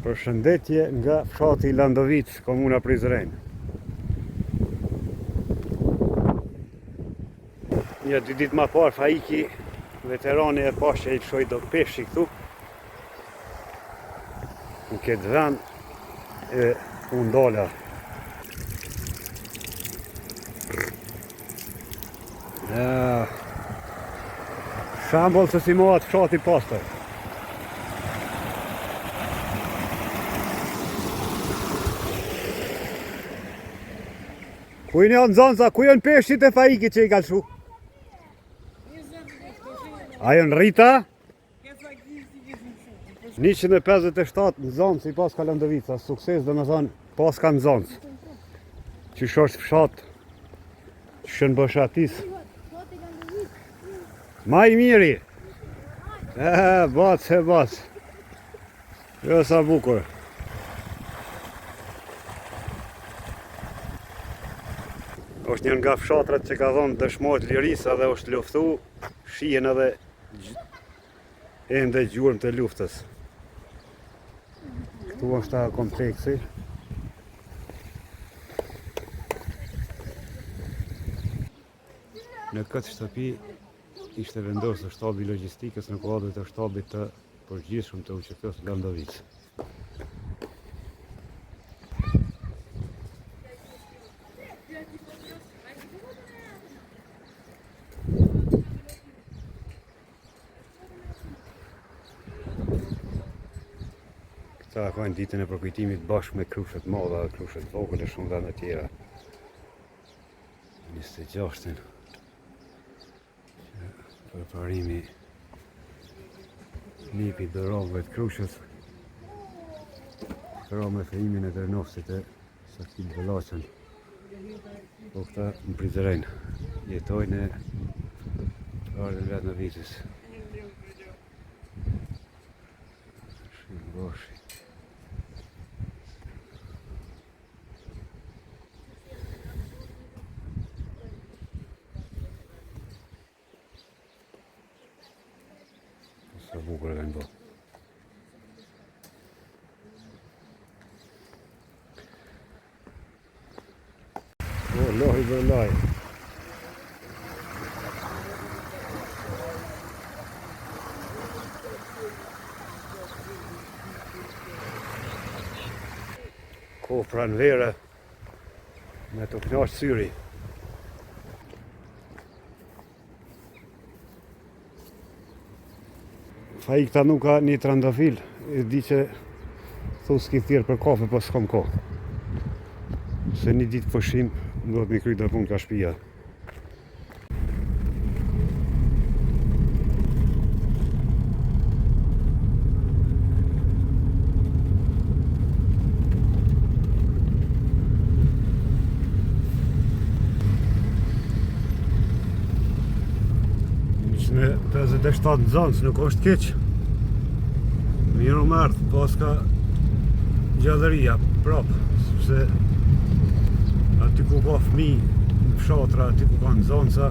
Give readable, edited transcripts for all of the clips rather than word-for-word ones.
Përshëndetje nga fshati Landovicë, komuna Prizren. Një dy ditë ma parë Faiki, veterani e pashë që i lëshoi do peshqi këtu. Në këtë vend e u ndala. Shembull se si mahet fshati pastër. Ku janë nxënësa, ku janë peshqit e Faikit që i ka lëshu? A janë rrita? 157 nxënës i paska Landovica, sukses domethonë paska nxënës. Qysh është fshat, qysh boshatis. Ma i miri! E, bac, e bac. Jo, sa bukur. është një nga fshatrat që ka dhonë dëshmorët e lirisë edhe është luftu, shihen edhe Ende gjurmë të luftës. Këtu është kompleksi. Në këtë shtëpi ishte vendosur shtabi i logjistikës në kuadër të shtabit të përgjithshëm të UÇK-së Landovicë. Këta e kanë ditën e përkujtimit bashkë me Krushë t'Madhe dhe Krushë t'Vogël e shumë vende tjera. 26-ën. Përparimi nipi Dorogëve të Krushës. Pra me fejimin e Drenovcit e Sakit Vëllaqën. Po këta në Prizren jetojnë e ardhin vetë në vizës. Shimboshi. Sa bukur e kanë bo. O, lohi për loj. Kohë pranvere me të knaqë syri. Faik Tanuka një trandafil, e di që thu s'ki thirrë për kafe, po s'kom kohë. Se një ditë pushim, duhet me kry do punë ka shpia. 157 nxënës, nuk është keq. Mirë u marrë, paska gjallëria, prap, sepse aty ku ka fëmi në fshatra, aty ku ka nxënësa,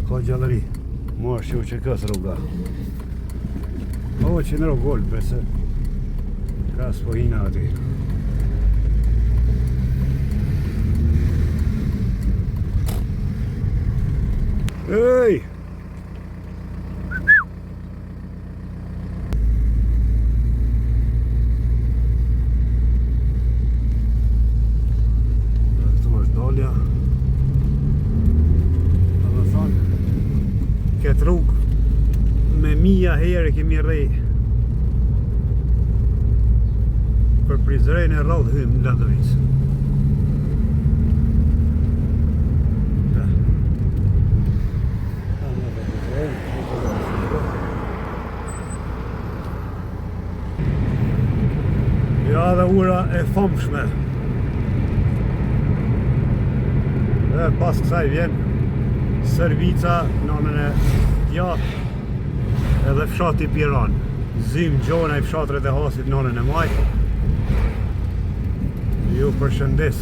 ka gjallëri. Mua është që u që kësë rruga. O, që në rrugol, bese. Ka s'po hina aty. Ej! Këtu është dalja. Domethonë, këtë rrugë me mija herë kemi rrej për Prizren e rrallë hymë në Landovicë. Da. Ja dhe ura e famshme. Dhe pas kësaj vjen Sërvica në anën e djathtë edhe fshati Piran. Zym Gjonaj fshatrat e Hasit në anën e majtë. Ju përshëndes.